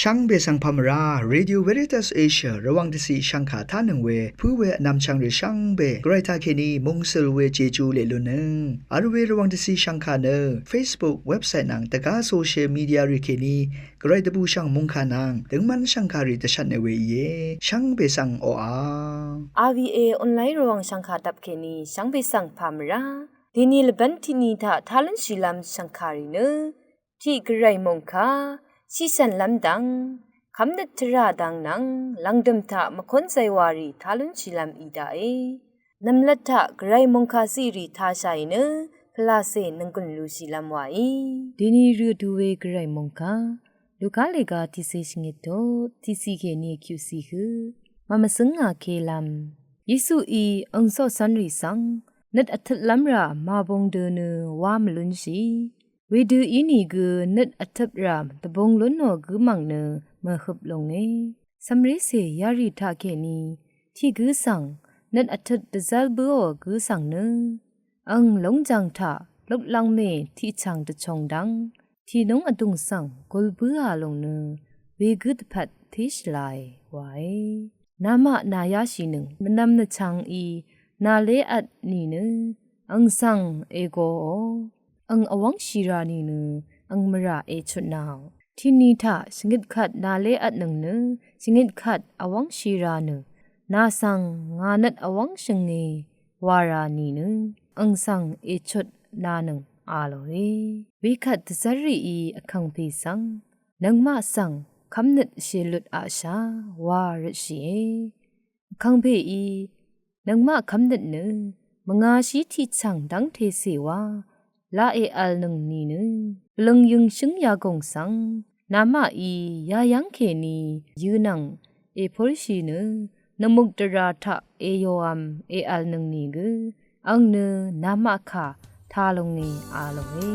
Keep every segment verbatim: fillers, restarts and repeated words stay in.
Shvngbe svng pà mvrá, Radio Veritas Asia Rvwàng dvciq shvngkà tánøng we pǿ we vnvmchvng rì shvngbe Gvray taqkèní mungsøl we Jeju leq lunnøng vl we Rvwàng dvciq shvngkà nø Facebook, website nvng dvgá social media rì kèní Gvray dvbùshv̀ng mòngkà nvng døngmv́n shv̀ngkàrì dvshvtne we íe. Shvngbe svng oqà. R V A online Rvwàng shv̀ngkà dvp kèní shvngbe svng pà mvrá. Dèní lvbv́n tiqni taq tá lúnshìlv́m shv̀ngkàrì nø tiq Gvray mòngkà shíshv̀nlv́m dvng kv́mnøt tvrà dang nvng lv̀ngdø̀m taq mvkónzay warì tá lúnshìlv́m í daqe. Nv̀mlat taq Gvray mòngkà zìrì tāshàì nø pvlacè nvnggùn lushìlv́m wàí. Dèní rø vdu we Gvray mòngkà Luka lèga tiqcé shvngit tut tiqciq kèní kyuqciq hø màmvzǿngà kelv́m. Yesuí ang coqcv́nrì svng nøt vtøtlv́m rà màbung dø nø wá mvlúnshì. Wedø ínìgø nøt vtøp rà dvbung lúnò gǿ mv̀ng nø mvhøp lúnge. Cv̀mrécè yarì taqkèní tiq gǿ svng nøt vtøt dvzv́l bǿò gǿ svng nø ang lóngjv̀ng taq luklv́ngmè tiqchv̀ng dvchong dv́ng tìnúng vdùng svng gul bǿà lùng nø wegǿ dvpvt té shvlae wae. Namaq nàyáshìnøng mvnvm nvchvng í nàlévt nìnø ang svng ègoò. Ang vwv́ngshì rà nìnø ang mvrà èchutnāò. Tiqni taq shvngøt kvt nàlévtnøng nø shvngøt kvt vwv́ngshì rà nø nà svng ngà nøt vwv́ngshø̀nge wa rà nìnø ang svng èchutnānøng a lòe. Wekvt dvzv́rrìí vkàngpè svng nøngmaq svng kv́mnøt shèlut aqshà wa røtshìe. Vkàngpèí nøngmaq kv́mnøt nø mvngāshí tiqchv̀ng dv́ngte cè wa laq èvlnøng nìnø vlø̀ng yø̀ngshǿng yagùng svng namaqí yayv́ng kèní yø̄ nvng èpúrshì nø nvmukdvrā taq èyòvm èvlnøng nìgø ang nø namaq kà tā lúnge a lòe.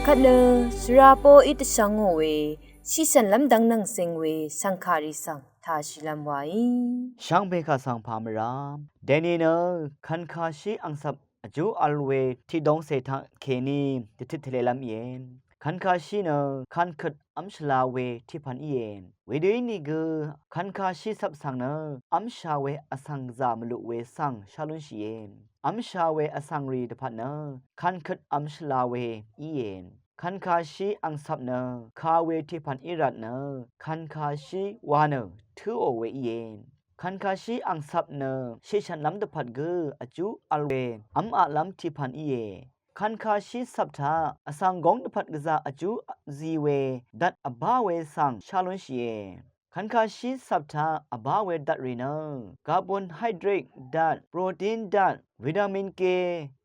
Kvt nø svra poqí dvshvngò we, shiqshv̀nlv́m dvng nvng seng we shv̀ngkàrì svng tāshìlv́m waí. Shvngbe kà svng pà mvrá dèni nø kvnkashí angcvp vjú vl we tiqdongcè taq kèní dvtit tvlelv́m íe. Kvnkashí nø kankøt v́m shvla we tiqpv̀n íe. Wedø ínìgø kvnkashí cvp svng nø v́msha we vsvng gvzà mvluq we svng shá lúnshìe. V́msha we vsvngrì dvpvt nø kankøt v́m shvla we íe. Kvnkashí angcvp nø ka we tiqpv̀n í rvt nø kvnkashí wa nø tǿò we íe. Kvnkashí angcvp nø shiqshv̀nlv́m dvpvt gø vjú vl we v́m aqlv́m tiqpv̀n íe. Kvnkashí cvp taq vsvng góng dvpvt gvzà vjú zi we dvt vbá we svng shá lúnshìe. Kvnkashí cvp taq vbá we dvtrì nø carbohydrate dvt, protein dvt, vitamin K,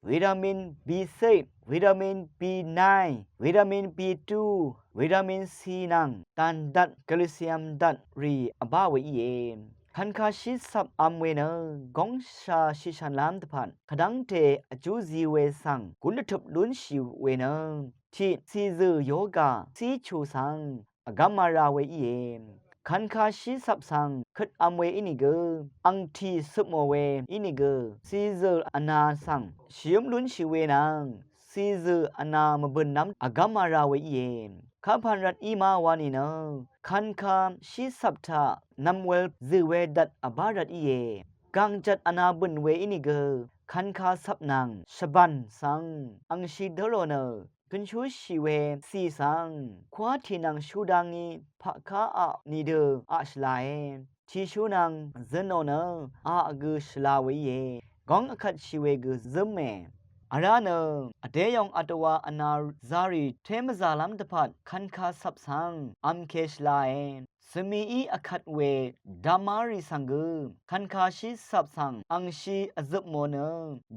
vitamin B six, vitamin B nine, vitamin B two, vitamin C nvng dàn dvt, calcium dvtrì vbá we íe. Kvnkashí cvp vm we nø góngsha shiqshv̀nlv́m dvpvt kvdv́ngte vjú zi we svng gún dvtøp lúnshì we nø tiq cìzø̀ yoga cíchù svng vgv́m mara we íe. Kvnkashí cvp svng køt vm we ínìgø angtì cøpmò we ínìgø cìzø̀ vna svng shìǿm lúnshì we nvng cìzø̀ vna mvbø̀nlv́m vgv́m mara we íe. Kapàn rvt í ma wa nìnø kvnkashí cvp taq nvmwel zø̀ we dvt vbá rvt íe. Gàngjvt vna bø̀n we ínìgø kànkà cvp nvng shvbàn svng angshi dǿrò nø kønshúshì we cì svng kwá tì nvng shú dá ngí paqká aq nìdø aq shvlae. Tìshú nvng zønò nø aq gø shvla we íe. Góng vkvtshì we gø zǿme. Vrá nø vdéyòng vdvwa vna zarì té mvzàlv́m dvpvt kànkà cvp svng vmke shvlae. Svmií vkvt we dvmárì svng gø kànkashí cvp svng angshi vzøpmò nø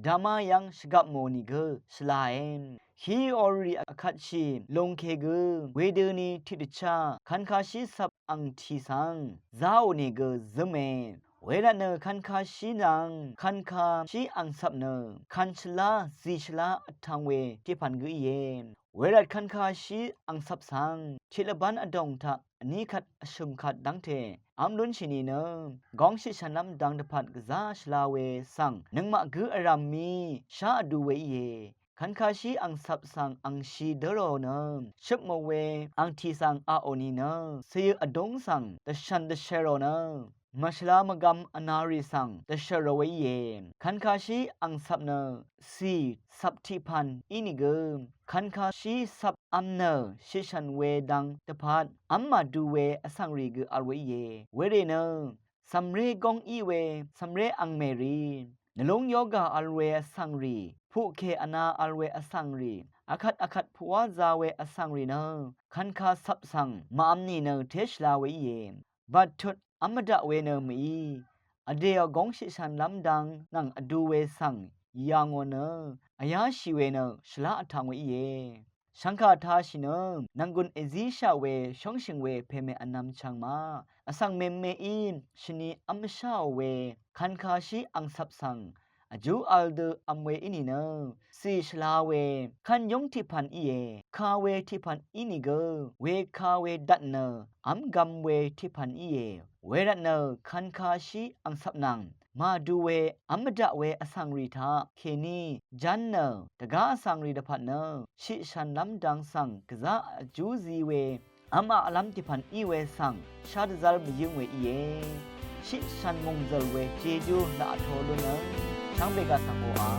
dvmá yv́ng shvgvpmò nìgø shvlae. Hí orì vkvtshì lòngke gø wedøni tiqdvchá kànkashí cvp angtì svng záò nìgø zǿme. Wervt nø kànkashí nvng kànkashí angcvp nø kànshvlá zìshvlá vtv̄ng we tiqpv̀n gø íe. Wervt kànkashí angcvp svng tiq lvbán vdòng taq vní kvt vshø̀m kvt dv́ngte v́m lúnshì nìnø góng shiqshv̀nlv́m dang dvpvt gvzá shvla we svng nøngmaq gǿ vrv̀m mí shá vdu we íe. Kànkashí angcvp svng angshi dǿrò nø shøpmò we angtì svng aqò nìnø cìyø vdúng svng dvshv̀n dvshvrò nø mvshvla mvgvm vnarì svng dvshvrò we íe. Kànkashí angcvp nø cì cvp tiqpv̀n ínìgø kànkashí cvp vm nø shiqshv̀n we dang dvpvt v́m màdu we vsvngrì gø vl we íe. Werì nø cv̀mré góng í we cv̀mré angmèrì nvlúng yoga vl we vsvngrì puqkè vna vl we vsvngrì vkvt vkvt puqwá za we vsvngrì nø kànkà cvp svng màvm nìnø té shvla we íe. Bvttut v́m mvdaq we nø mví vdèò góng shiqshv̀nlv́m dang nvng vdu we svng yà ngò nø vyáshì we nø shvlá vtv̄ng we íe. Shvngkà tāshì nø nv̀nggùn èzíshaq we shóngshø̀ng we pèmè vnvm chv̄ng ma vsvng mèmeí shvni v́m mvsháò we kànkashí angcvp svng vjú vl dø vm we í nìnø cì shvla we kvn yúng tiqpv̀n íe. Ka we tiqpv̀n í nìgø weka we dvt nø v́m gvm we tiqpv̀n íe. Wervt nø kànkashí angcvp nvng màdu we v́m mvdaq we vsvngrì taq kèní ján nø dvgá vsvngrì dvpvt nø shiqshv̀nlv́m dang svng gvzá vjú zi we v́m aqlv́m tiqpv̀n í we svng shá dvzv́r mvyǿng we íe. Shiqshv̀n mòngzø̀l we jejú laq vtō lúnø shvngbe gvsvng oqà.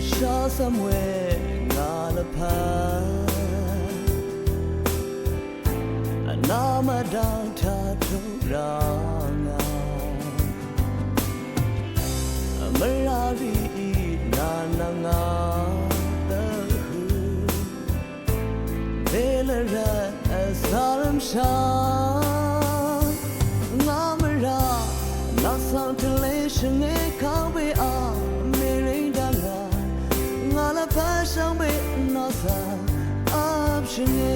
Shá cv̄m we ngà lvpat vná mvdv́ng taq tuq rvngà. Mvrá rìí nà nvngà dvhø. Belvra vsvlv́m shá ngà mvrá nà svng tvlé shvngé kà we a mèrèng dvngà. Ngà lvpat shvngbe nà svng vp Shvngø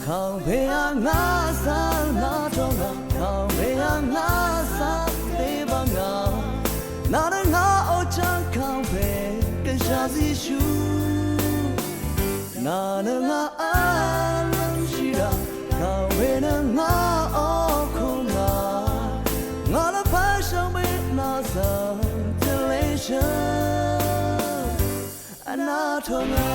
kàngpè a ngà svng nà tòngà, kàngpè a ngà svng dèbvngà, nà nø ngà ò chvng kàngpè gvshà zíshú. Nà nø ngà vlv́m shìrà, kàngpè nø ngà ò kùngà, ngà lvpvt shvngbe nà svng tvleshø. Anatongà.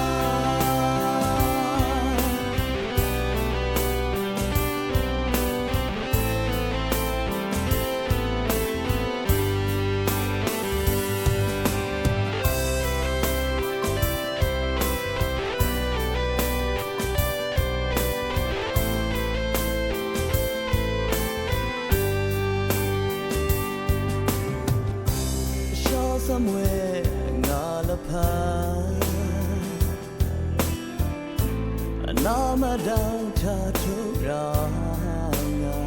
Shasam we ngà lvpvt nà mvdv̀ng taq tuq rvngà.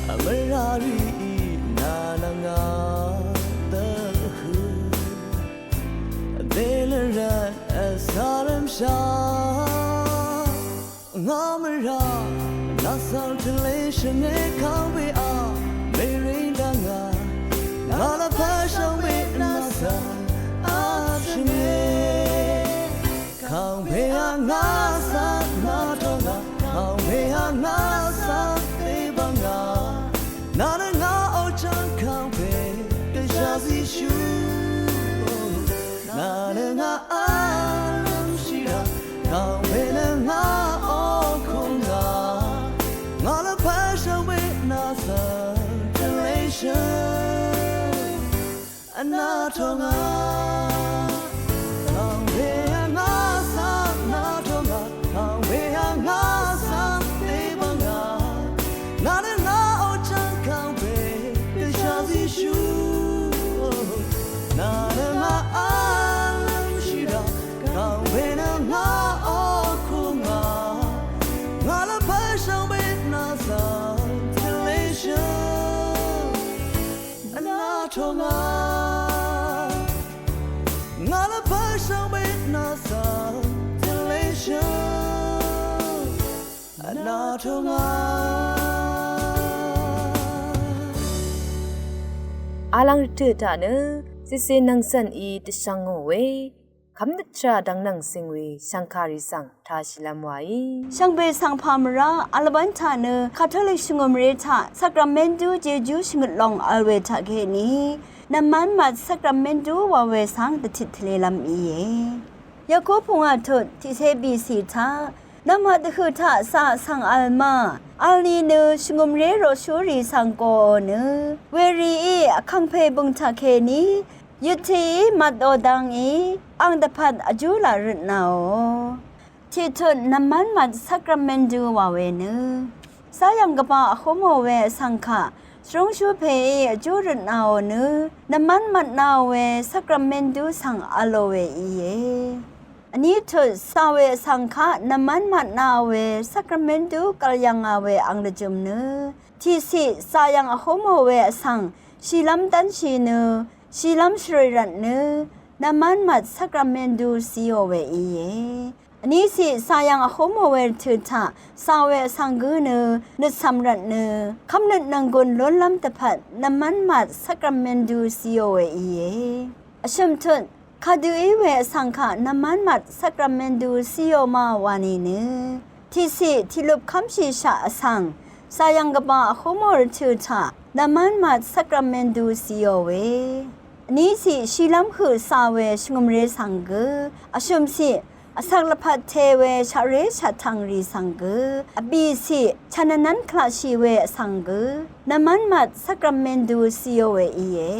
Mvrari nà lvngà dvhø dèlvran vsarvmsha. Ngà mvrà nà svng tvleshø̀nge kàngpè a mèrì dvngà. Ngà lvpvt shvngbe nà svng vshø̀nge. Kàngpè a ngà svng nà tòngà. Kàngpè a ngà svng dèbvngà. Nà nø ngà ò chvng kàngpè gvshà zíshú. Nà nø ngà vlv́m shìrà, kàngpè nø ngà ò kùngà. Ngà lvpvt shvngbe nà svng tvleshø̀n. Anatongà. Kàngpè a ngà svng natongà. Kàngpè a ngà svng dèbvngà. Nà nø ngà ò chvng kàngpè gvshà zíshú. Nà nø ngà vlv́m shìrà, kàngpè nø ngà ò kùngà. Ngà lvpvt shvngbe nà svng tvleshø̀n. Anatongà. Ngà lvpvt shvngbe nà svng tvleshø̀n. Anatongà. Alvng rvtø̀ taq nø zisi nvngzv̀n í dvshvngò we kv́mnøt tvrà dvng nvng zing we shvngkàrì svng tāshìlv́m wàí. Shvngbe svng pà mvrá vlv́n taq nø Katolik shvngø̀mré taq Sakramentu Jejú shvngøt long vl we taqkèní nvmv́n mvt Sakramentu wa we svng dvtit tvlelv́m íe. Yaku pungwà tut tiqcé bìcì taq nvmvt dvhø̀ taq cà svng vl ma vl ni nø shvngø̀mré roqshúrì svng goò nø wèrìí vkàngpè bø̀ng taqkèní yøttií mvtò dvngí ang dvpvt vjú laq røtnàò. Tiqtut nvmv́n mvt Sakramentu wa we nø záyv̀ng gvbà vhúmò we vsvng kaq shvrúngshú pèí vjú røtnàò nø nvmv́n mvtnāò we Sakramentu svng vlò we íe. Vní tut cà we vsvng kaq nvmv́n mvtnāò we Sakramentu gv̀l yv̀ngà we ang dvjø̀m nø tiqciq cà yv̀ng vhúmò we vsvng shìlv́m dv́nshì nø shìlv́m shvrø̀ì rvtnø nvmv́n mvt Sakramentu cìò we íe. Vníciq cà yv̀ng vhúmò we rvtø̀ taq cà we vsvng gǿ nø nøtcv̀m rvtnø kv́mnøt nv̀nggùn lúnlv́m dvpvt nvmv́n mvt Sakramentu cìò we íe. Vshø̀m tut kadø í we vsvng kaq nvmv́n mvt Sakramentu cìò ma wa nìnø tiqciq tiqlup kv́mshìshaq vsvng cà yv̀ng gvbà vhúmò rvtø̀ taq nvmv́n mvt Sakramentu cìò we. Vníciq shìlv́m høq cà we shvngø̀mré svng gø. Vshø̀mciq vsvk lvpat te we shaqré shaqtv̀ngrì svng gø. Vbìciq chv̀n vnv́n klaqshì we vsvng gø nvmv́n mvt Sakramentu cìò we íe.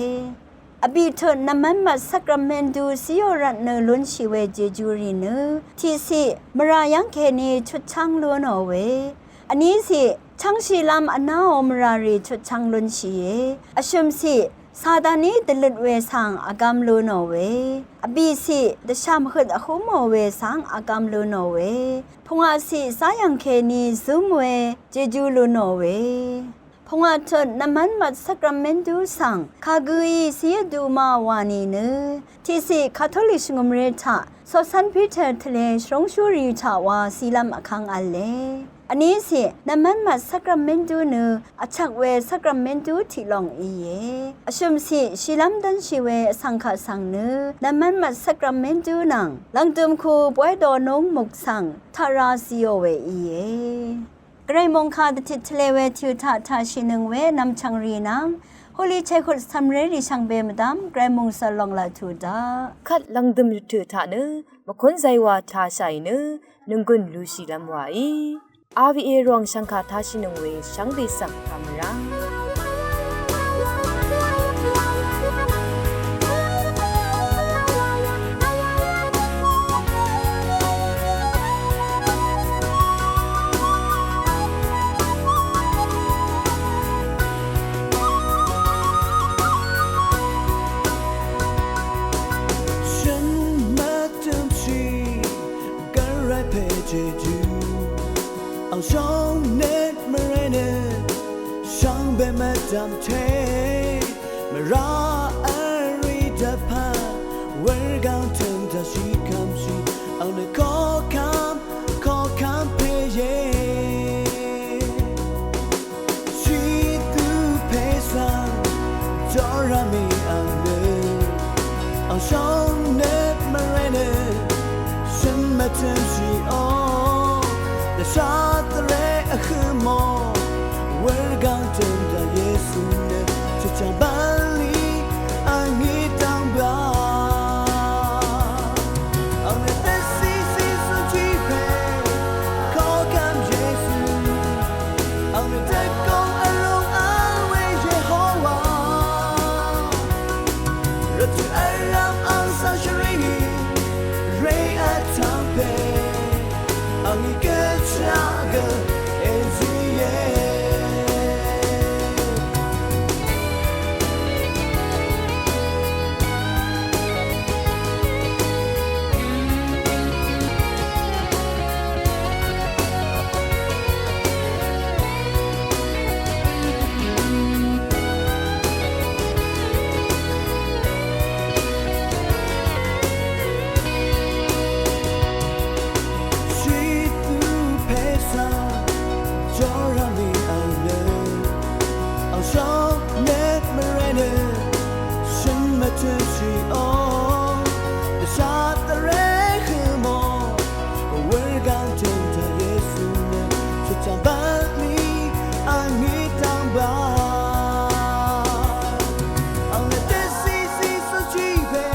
Vbìtut nvmv́n mvt Sakramentu cìò rvtnø lúnshì we Jejurì nø tiqciq mvrà yv́ng kèní chutchv́ng lúnò we. Vníciq chv́ngshìlv́m vnáò mvràrì chutchv́ng lúnshìe. Vshø̀mciq Sataní dvløt we svng vgvm lúnò we. Vbìciq dvshàm høt vhúmò we svng vgvm lúnò we. Pungwàciq záyv̀ng kèní zǿm we Jejú lúnò we. Pungwà tut nvmv́n mvt sakramentu svng kagǿí cìé duma wà nìnø, tiqciq Katolik shvngø̀mré taq Coqcv́n Piter tvlē shvrúngshúrì taq wa cìlv́m vkvng v̄le. Vníciq nvmv́n mvt sakramentu nø vchvk we sakramentu tiq long íe. Vshø̀mciq shìlv́m dv́nshì we vsvng kaq svng nø nvmv́n mvt sakramentu nvng lv̀ngdø̀m ku bwáy dònúng muk svng taq ra zìò we íe. Gvray mòngkà dvtit tvlē we tø̀ taq taqshìnøng we nvmchv̀ngrì nvng holy chèhut cv̀mrérì shvngbe mvdv́m Gvray mòngsvl long laq tuq daq. Kvt lv̀ngdø̀m rvtø̀ taq nø mvkún zaywà tashàì nø nònggùn lushìlv́m wàí. R V A Rvwàng shv̀ngkà taqshìnøng we shvngbe svng kàmvrá. Shø̀n mvtø̄mshì gvray pè jejú. Ang shóngnøt mvré nø shvngbe mvdv̀m te. Mvrá vrí dvpvt wurgáng tø̀m dvshì kv́mshì. Ang nø koqkv́m, koqkv́m pè íe. Shìtú pè svng jórá mì ang nø, ang shóngnøt mvré nø shø̀n mvtø̄mshìò. Dvshá dvré vhø̄mò wurgáng tø̀m daq Yesu nø chøchv̀ng bv̀nlì angí dv́ng bø̀à. Ang nø dvcìcì zúnshì pè koqkv́m Yesu. Ang nø dvgùng vrùng vl we Yehowa. Rvtø̀ vrv̀m ang svng shvrìngì rè vtv́ng pè. Angí gø chaq gø èzìe. Shìtú pè svng jórá mì ang nø, ang shóngnøt mvré nø shø̀n mvtø̄mshìò. Dvshá dvré vhø̄mò wurgáng tø̀m daq Yesu nø chøchv̀ng bv̀nlì angí dv́ng bø̀à. Ang nø dvcìcì zúnshì pè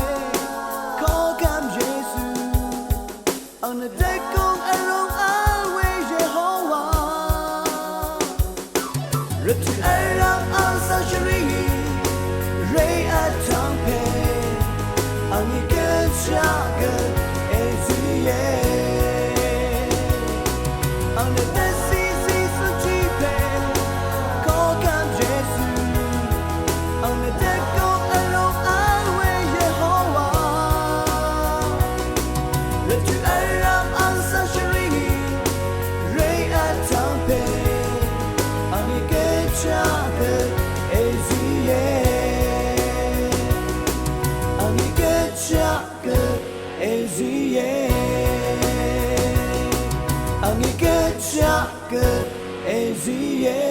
koqkv́m Yesu. Ang nø dvgùng vrùng vl we Yehowa. Rvtø̀ vrv̀m ang svng shvrìngì rè vtv́ng pè. Angí gø chaq gø èzìe. Ang nø dvcìcì zúnshì pè koqkv́m Yesu. Ang nø dvgùng vrùng vl we Yehowa. Rvtø̀ vrv̀m ang svng shvrìngì rè vtv́ng pè. Angí gø chaq gø èzìe. Angí gø chaq gø èzìe. Angí gø chaq gø èzìe.